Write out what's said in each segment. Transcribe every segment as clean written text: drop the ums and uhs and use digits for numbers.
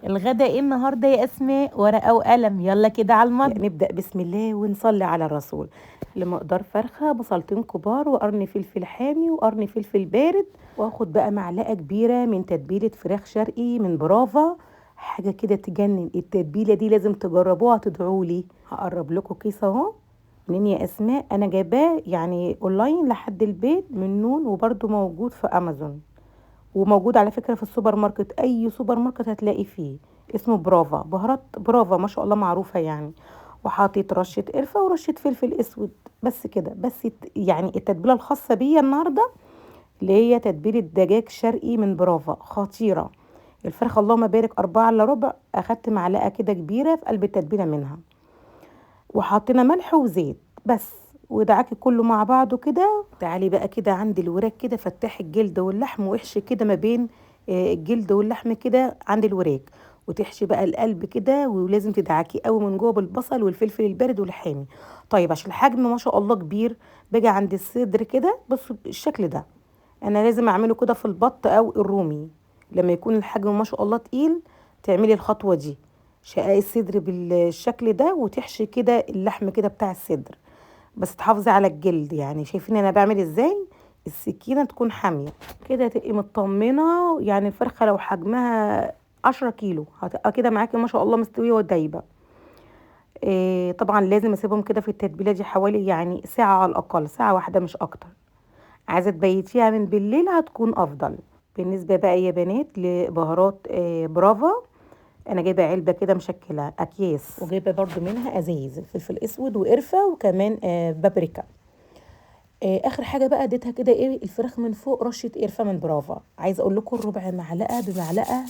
الغدا ايه النهارده يا اسماء؟ ورقة وقلم، يلا كده على المطبخ. نبدا بسم الله ونصلي على الرسول. لمقدار فرخة، بصلتين كبار وقرن فلفل حامي وقرن فلفل بارد، واخد بقى معلقه كبيرة من تتبيله فراخ شرقي من برافا. حاجة كده تجنن التتبيله دي، لازم تجربوها تدعولي. هقرب لكم كيس اهو منين يا اسماء؟ انا جايباه يعني اونلاين لحد البيت من نون، وبرده موجود في امازون، وموجود على فكرة في السوبر ماركت، اي سوبر ماركت هتلاقي فيه. اسمه برافا، بهارات برافا ما شاء الله معروفة يعني. وحاطط رشه قرفه ورشه فلفل اسود بس كده. بس يعني التتبيله الخاصة بيا النهارده اللي هي تتبيله دجاج شرقي من برافا، خطيرة. الفرخه اللهم بارك 3:45، اخدت معلقه كده كبيرة في قلب التتبيله منها، وحطينا ملح وزيت بس، ودعكي كله مع بعضه كده. تعالي بقى كده عند الوراك كده، فتحي الجلد واللحم واحشي كده ما بين الجلد واللحم كده عند الوراك، وتحشي بقى القلب كده، ولازم تدعكيه قوي من جوه بالبصل والفلفل البارد والحامي. طيب عشان الحجم ما شاء الله كبير، باجي عند الصدر كده، بصوا الشكل ده انا لازم اعمله كده في البط او الرومي، لما يكون الحجم ما شاء الله تقيل تعملي الخطوة دي، شقاق الصدر بالشكل ده، وتحشي كده اللحم كده بتاع الصدر، بس تحافظي على الجلد. يعني شايفين انا بعمل ازاي؟ السكينة تكون حامية كده تبقي مطمنه. يعني الفرخه لو حجمها 10 كيلو هتبقى كده معاكي ما شاء الله مستوية ودايبه. إيه طبعا لازم اسيبهم كده في التتبيله دي حوالي يعني ساعة على الاقل، ساعة واحدة مش اكتر. عايزه تبيتيها من بالليل هتكون افضل. بالنسبة بقى يا بنات لبهارات برافا، انا جايبه علبة كده مشكلة اكياس، وجايبه برضو منها ازايز فلفل اسود وقرفه وكمان بابريكا. اخر حاجة بقى اديتها كده ايه الفراخ من فوق رشه قرفه من برافا. عايزه اقول لكم الربع معلقه بمعلقه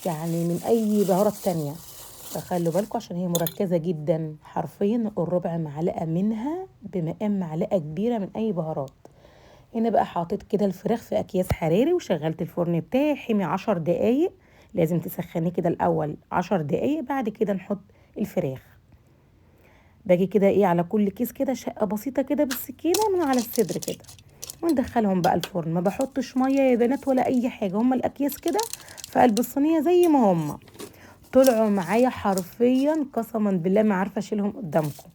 يعني من اي بهارات تانية، فخلوا بالكم عشان هي مركزه جدا. حرفيا الربع معلقه منها بمقام معلقه كبيرة من اي بهارات. هنا بقى حاطط كده الفراخ في اكياس حراري، وشغلت الفرن بتاعي حمي 10 دقايق. لازم تسخنيه كده الاول 10 دقايق، بعد كده نحط الفراخ. باجي كده ايه على كل كيس كده شقه بسيطة كده بالسكينة من على الصدر كده، وندخلهم بقى الفرن. ما بحطش مية يا بنات ولا اي حاجة، هما الاكياس كده في قلب الصينية زي ما هما طلعوا معايا حرفيا. قسما بالله ما عارفه اشيلهم قدامكم،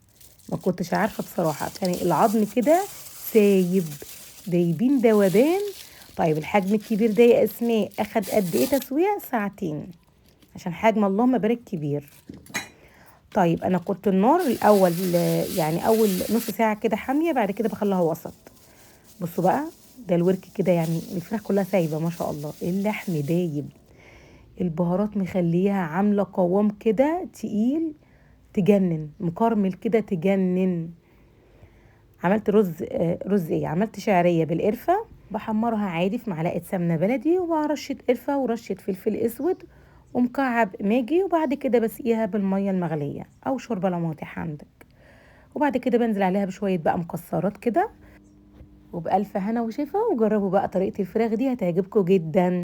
ما كنتش عارفه بصراحة، كان العظم كده سايب دايبين دوبان. طيب الحجم الكبير ده يا اسماء اخد قد ايه تسويه؟ ساعتين، عشان حجم اللهم بارك كبير. طيب انا كنت النار الاول يعني اول نص ساعة كده حامية، بعد كده بخليها وسط. بصوا بقى ده الورك كده، يعني الفراخ كلها سايبه ما شاء الله، اللحم دايب، البهارات مخليها عامله قوام كده تقيل تجنن، مكرمل كده تجنن. عملت رز رز ايه، عملت شعرية بالقرفه، بحمرها عادي في معلقه سمنه بلدي ورشه قرفه ورشه فلفل اسود ومكعب ماجي، وبعد كده بسقيها بالمية المغليه او شوربة لو متاحة عندك، وبعد كده بنزل عليها بشوية بقى مكسرات كده. وبألف هنا وشفا، وجربوا بقى طريقه الفراخ دي هتعجبكم جدا.